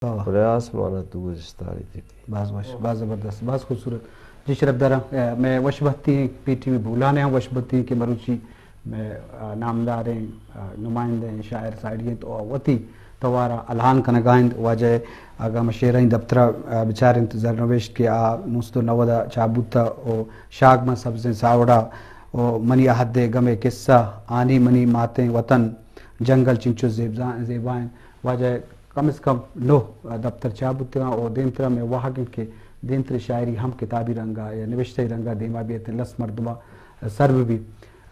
ہاں۔ بلے آسمان ءَ تو گزشتاری دیتی۔ باز وش، باز زبردست، باز خوبصورت۔ جی شرف داراں، اے، مئے وش بہتی ایں، پی ٹی وی بولان ءَ ہم وش بہتی ایں کہ مروچی مئے، آ، نامداریں، آ، نمائندہ ایں، شاعر ساڑی ایں تو وتی توار ءَ الہان کنگا ایں۔ واجہ اگاں ما شعرانی دپتر ءَ، آ، بچاریں تو زرنوشت کہ آ نو سد و نود ءَ چاپ بوتہ و شاگ من سبزیں ساوڑا و منی عہد ءِ گم ءِ قصہ، آنی منی ماتیں وطن، جنگل چنچو زیبزاں-، زیبا ایں۔ واجہ کم از کم نو دپتر چاپ بوتگاں و دیمترا مئے واہگ انت کہ دیمتریں شاعری ہم کتابی رنگا یا نوشتہی رنگا دیما بیت، لس مردما سر بہ بیت۔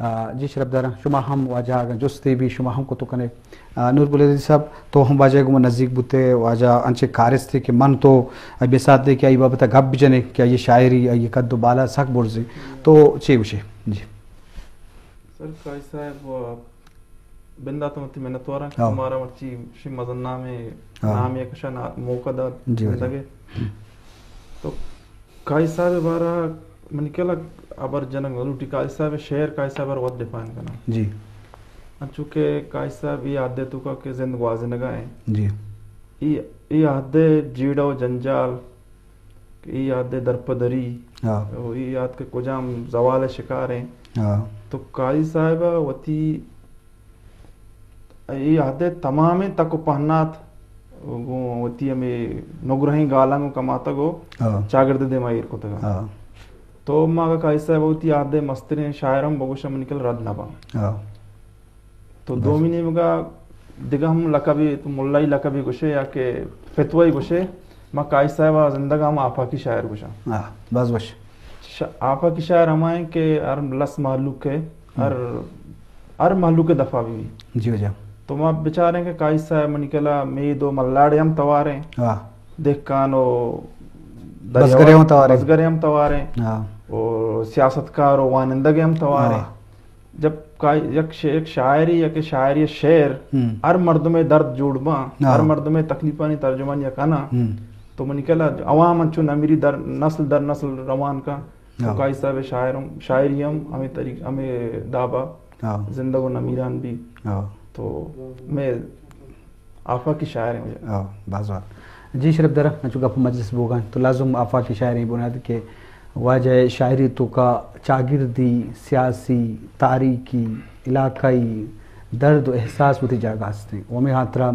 آ، جی شرف داراں، شما ہم واجہ اگاں جستے بی شما ہم کتو کنے۔ آ، نور بلیدی صاحب، تو ہم واجہ گوما نزیک بوتے، واجہ انچے کارستے کہ من تو بسات دے کہ آئی بابت گپ بجنے کہ آئی شاعری، آئی قد و بالا سک برزے۔ تو چے گوشے؟ جی۔ سر قاضی صاحب، بندات ءَ وتی منتواراں کہ ہاں۔ مارا مرچی شی مزن نامے، ہاں۔ نامے کشا نا-، موقع دات جی، جی۔ زندگے۔ تو قاضی صاحب ءِ بارہ منی کلا ابر جنگ لوٹی، قاضی صاحب ءِ شعر قاضی صاحب ءَ وت ڈیفائن کنا۔ جی۔ انچو کہ قاضی صاحب ای عہدے توکا کہ زند گوازینگا ہیں۔ جی۔ ای، ای عہدے جیڑہ و جنجال، کہ ای عہدے درپدری، ہاں۔ و ای عہد کہ کجام زوال شکار ہیں۔ ہاں۔ تو قاضی صاحب وتی اے عہد ءِ تمامیں تک و پہنات گوں وتی ہمے نگرہیں گالاں گوں کماتگ و ہاں۔ چاگرد ءِ دیما ایر کتگ۔ ہاں۔ تو ما اگاں قاضی صاحب وتی عہد ءِ مستریں شاعر ہم بگوشاں منی کل رد نہ باں۔ ہاں۔ تو بس۔ دومی نیمگا دگہ ہم لقبے، تو ملائی لقبے گوشے یا کہ فتوائی گوشے، ما قاضی صاحب ءَ زندگ ہم آفاقی شاعر گوشاں۔ ہاں، بس وش۔ ش-، آفاقی شاعر ہما ہیں کہ ہر لس مہلوک ہے، ہر، ہر مہلوک دفعہ بھی۔ جی واجہ۔ تو ما بچاریں کہ قاضی صاحب منی کلا مید و ملاڑے ہم توار ہیں۔ ہاں۔ دہکان و دریا بزگرے ہم توار ہیں۔ بزگرے ہم توار ہیں۔ ہاں۔ و سیاستکار و وانندگے ہم توار ہیں۔ ہاں۔ جب کا-، یک ش-، یک شاعری یا کہ شاعری شعر ہم۔ ہر مردمے درد جوڑ باں، ہاں۔ ہر مردمے تکلیفانی ترجمانی یا کنا، ہم۔ تو منی کلا عوام انچو نمیری در نسل در نسل روان کا۔ ہاں۔ قاضی صاحب شاعر ہم، شاعری ہم ہمیں طریق، ہمیں دابا ہاں۔ زندگ و نمیران بھی۔ ہاں۔ تو میں آفاقی شاعر ہیں مجھے۔ ہاں، باز وار۔ جی شرف دارا، انچو گپ مجلس بوگا انت، تو لازم آفاقی شاعری بنیاد کہ واجہ شاعری توکا چاگردی، سیاسی، تاریخی، علاقائی درد و احساس وتی جاگہ ہستیں۔ و ہمیں ہاترا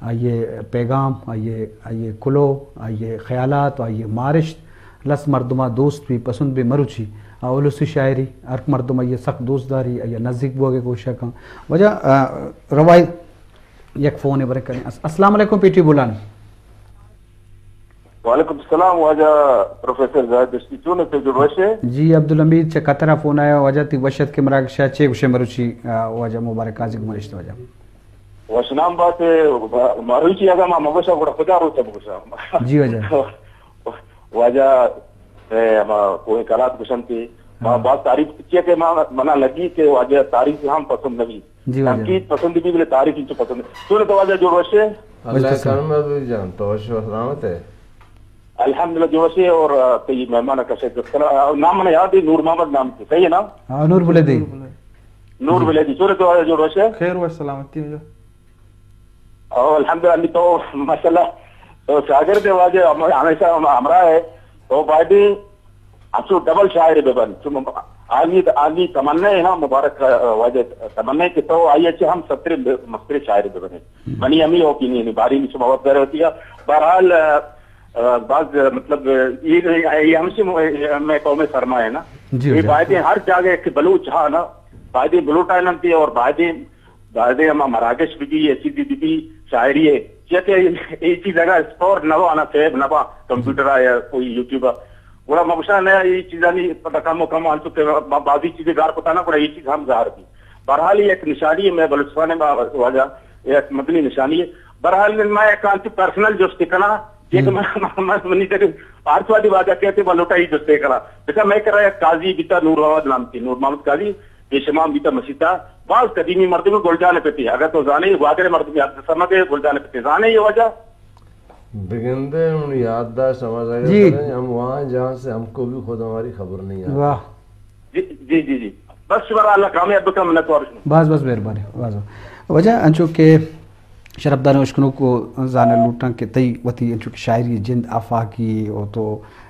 آئیے پیغام، آئیے، آئیے کلو، آئیے خیالات، آئیے مارشت لس مردما دوست بھی، پسند بھی مروچی۔ آ، السی شاعری ہر مردم آئیے سخت دوست داری، آئیے نزدیک بوگے کوشش کن۔ واجہ، آ، روائی یک فون برے کریں۔ الس-، السلام علیکم پی ٹی بولان۔ وعلیکم السلام واجہ پروفیسر زاہد دشتی، چون ئے، جوڑ وش ئے؟ جی عبدالحمید چہ قطر ءَ فون آیا، واجہ تئی وش ات کہ مراگش ءَ چے گوشے مروچی، آ، واجہ مبارک قاضی گمرشت واجہ۔ وش نام بات ئے، مروچی اگاں ما مگوشا گڑا کجا روچ بگوشا؟ جی واجہ۔ واجہ، اے، ہما کوہ کلات گوشنتی، ما ہاں۔ باز تعریف چیا کہ ما، منا لگی کہ واجہ تعریف ہم پسند نبی۔ جی واجہ۔ تنقید پسند بی بلے تعریف انچو پسند۔ چون ئے تو واجہ جوڑ وش ئے؟ اللہ وش کرم ہے جان، تو وش و سلامت ئے؟ الحمدللہ جوڑ وش ئے اور، آ، تئی مہمان کشے گپت کنا۔ آ، نام منا یاد ہے، نور محمد نام تھے، صحیح ہے نا؟ ہاں، نور بلیدی۔ نور بلیدی، چون ئے تو واجہ جوڑ وش ئے؟ خیر و سلامتی میں جو۔ او الحمدللہ، ہمیں تو ماشاءاللہ تو شاگرد ئے واجہ، ہم-، ہمیشہ ہم-، ہمراہ ئے۔ تو بایدیں انچو ڈبل شاعر بہ بنت۔ چو مب-، آنی، آنی تمنا ہے نا مبارک، آ، واجہ تمنا ہے کہ تو آئی ءَ چہ ہم ستریں ب-، مستریں شاعر بہ بنے۔ ہم۔ منی ہمے اوپینین ہے، باری نی شما وت در ہوتی ہے۔ بہرحال، آ، آ، باز، آ، مطلب، آ، یہ، یہ ہمشی م-، میں قوم سرما ہے نا۔ جی، یہ جی۔ بایدیں ہر جاگہ کہ بلوچ ہا نا، بایدیں بلوٹائیننتی اور بایدیں بایدیں ہما مراگش بہ بی، اے چیزے بہ بی، شاعری ءِ، چیا کہ اے چیز اگاں اسٹور نہ باں، نا سیو نہ باں، کمپیوٹر ءَ یا کوئی یوٹیوب ءَ، گڑا ما گوشاں نہ، اے چیزانی پدا کم و کم انچو کہ ما بازی چیزے گار کتا نا، گڑا اے چیز ہم گار بی۔ بہرحال، اے یک نشانی ہے مئے بلوچستان ءِ، ما واجہ، اے یک مزنیں نشانی ہے۔ بہرحال، ما یک انچو پرسنل جستے کناں، کہ ہم۔ من، من، من، منی تک آرتوادی واجہ کہتے، ما لوٹا اے جستے کناں۔ بچا مئے کرا یک قاضی بیتا، نور محمد نام تھی، نور محمد قاضی، پیشمان بیتا مسیتا، باز قدیمی مردم گلجان پتے، اگر تو زانے، گوادر مردم یاد سمجھے گلجان پتے، زانے یہ واجہ؟ بگندے ان یادداشت ہمارا جی۔ ہم وہاں جہاں سے ہم کو بھی خود ہماری خبر نہیں آتی۔ واہ۔ جی، جی، جی، جی۔ بس شمارا اللہ کامیاب بکن، منتوار شما۔ بس، بس، مہربانی، بس۔ واجہ، انچو کہ شرپداریں اشکنوک و زانگ لوٹاں کہ تئی وتی انچو کہ شاعری جند آفاقی و تو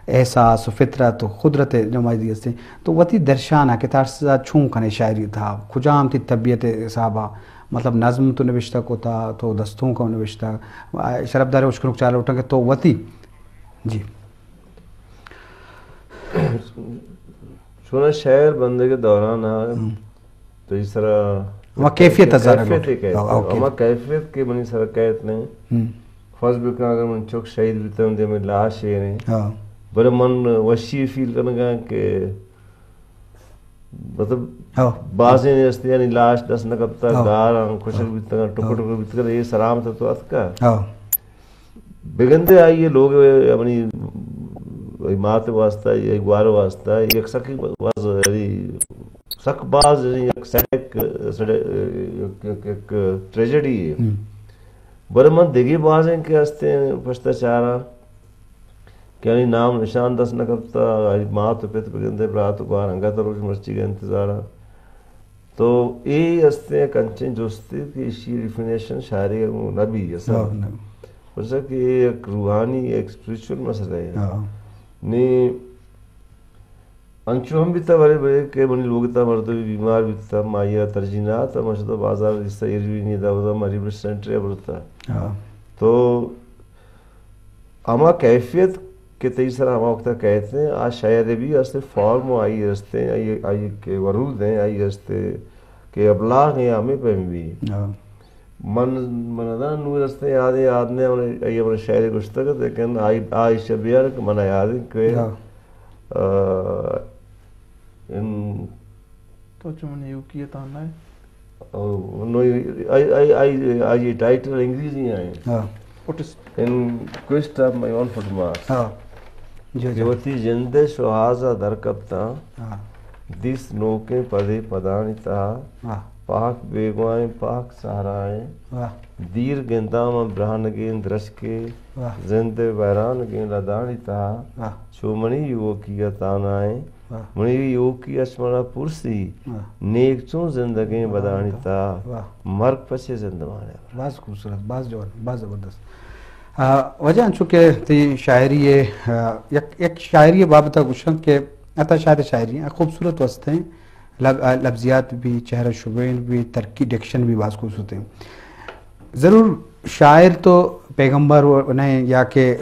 احساس و فطرت و قدرت نمائندگی ہستیں، تو وتی درشان ء کہ ترس ء چون کنے شاعری تھا، کجام تئی طبیعت حساب ء، مطلب نظم تو نوشتہ کتا، تو دستونک ہم نوشتہ، شرپداریں اشکنوک چار لوٹاں کہ تو وتی، جی۔ چونا شاعر بندگ دوران ء ہم۔ تئی سرا ہما کیفیت ء زانگ کیفیت لوٹ۔ ء کیت۔ ہاں، اوکے۔ ہما کیفیت کہ منی سرا کیت نہیں۔ ہم۔ فرض بکن اگر من چک شہید بیتم دے میں لاش اے نہیں۔ ہاں۔ بلے من وشی فیل کنگا کہ مطلب ہاں۔ بازیں ہستی یعنی لاش دست نہ کپتا، ہاں۔ گار آں، خشک ہاں۔ بیتگا، ٹکر ہاں۔ ٹکر بیتگا، یہ سلامت تو اتکا۔ ہاں۔ بگندے آئی ء لوگ ء منی مات ء واسطہ، اے گوار ء واسطہ، یک سک باز، یعنی سک باز، یعنی یک سڑک، سڑک، یک، یک، یک ٹریجڈی ہے۔ ہم۔ بلے من دگہ بازیں کہ ہستیں پشتا چاراں کہ آئی نام نشان دست نہ کپتا، آئی مات و پت بگندے برات و گوار انگت روچ مرچی کا انتظاراں۔ تو اے ہستیں یک انچیں جستے کہ ایشی ڈیفینیشن شاعری ء گوں نہ بی اصل۔ ہاں، نہ۔ پرچا کہ اے یک روحانی، یک اسپریچول مسئلہ ہے۔ ہاں۔ نی انچو ہم بیتا بلے بلے کہ منی لوگ تا مردم بیمار بیتا، ما آئی ء ترجیح نہ داتا، ما شتا بازار دیستا ایروینی دا بدا ما ریبر سینٹر ء برتا۔ ہاں۔ تو ہما کیفیت کہ تئی سرا ہما وقت ء کئیت ایں، آ شاعر ء بھی است فارم و آئی است ایں، آئی، آئی کہ ورود ایں، آئی است کہ ابلاغ ایں، ہمیں پیم بھی۔ ہاں۔ من، من نہ نور است ایں، یاد ایں، یاد نے، آئی ہمیں شاعر گوشتگ ات، لیکن آئی، آئی شبیار کہ من یاد ایں کہ، ہاں۔ آ، ان تو چو من یوکی ء تہنا ئے۔ او، نو، آئی، آئی، آئی، آئی ٹائٹل انگریزی آئیں۔ ہاں۔ What is In quest of my own footmarks۔ ہاں۔ جو، کہ جو۔ وتی جند ء شوہاز ء در کپتاں، ہاں۔ دیست نوکیں پدے پدانی تہا، ہاں۔ پاک بیگواہیں پاک صحرائیں، واہ۔ دیر گنداں من برہنگیں درچکے، واہ۔ زند ء ویرانگیں لدانی تہا، واہ۔ چو منی یوکی ء تہنائیں، واہ۔ منی یوکی اچ منا پرسی، واہ۔ نیک چون زندگیں بدانی تہا، واہ۔ مرگ پچے زندمانے۔ باز خوبصورت، باز جوان، باز زبردست۔ آ، واجہ انچو کہ تئی شاعری ء، آ، یک، یک شاعری ء بابت ء گوشاں کہ عطا شاد ء شاعری ء خوبصورت وستیں لب-، آ، لبزیات بھی، چہرہ شبین بھی، ترکی ڈکشن بھی باز خوبصورت ہیں۔ ضرور شاعر تو پیغمبر و-، نہیں یا کہ،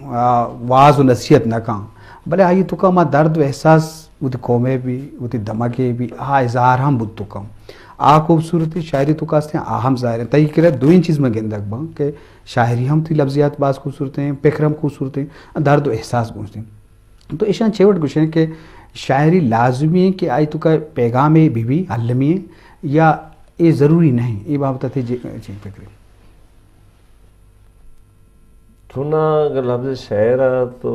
آ، واز و نصیحت نہ کاں، بلے آئی توکا ما درد و احساس وتی قومے بھی، وتی دمگے بھی، آ اظہار ہم بوت توکاں۔ آ خوبصورتی شاعری توکا ہستیں، آ ہم ظاہر ہیں۔ تئی کرا دوئیں چیز میں گندگ باں کہ شاعری ہم تئی لبزیات باز خوبصورت ہیں، پکر ہم خوبصورت ہیں، درد و احساس گوشتیں۔ تو ایشاں چے وڑ گوشیں کہ شاعری لازمی ہیں کہ آئی توکا پیغامے بھی بھی المی ہیں یا اے ضروری نہیں؟ اے بابت ء تئی جے-، چے فکر ہے؟ چونا اگر لفظ شعر ء تو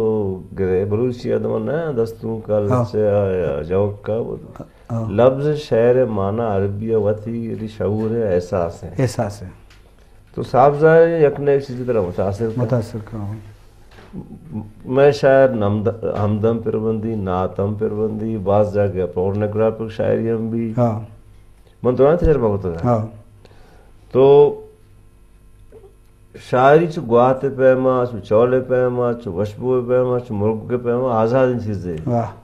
گرے، بلوچی ادب ء نہ دستونک ء، ہاں۔ لچہ ء یا جوک ء، ہاں۔ لفظ شعر ء معنی عربی ء وتی یعنی شعور ء احساس ہے۔ احساس ہے۔ تو صاف ظاہر ہے یک نہ یک چیز طرح متاثر کن۔ متاثر کن۔ میں شاعر نمد-، ہمدم پر بندی، نعت ہم پر بندی، بعض جاگہ پورنوگرافک شاعری ہم بھی۔ ہاں۔ من دوران تجربہ ہوتا تھا۔ ہاں۔ تو شاعری چو گوات ء پیما، چو چول ء پیما، چو وشبو ء پیما، چو مرگ ء پیما آزادیں چیزے۔ واہ۔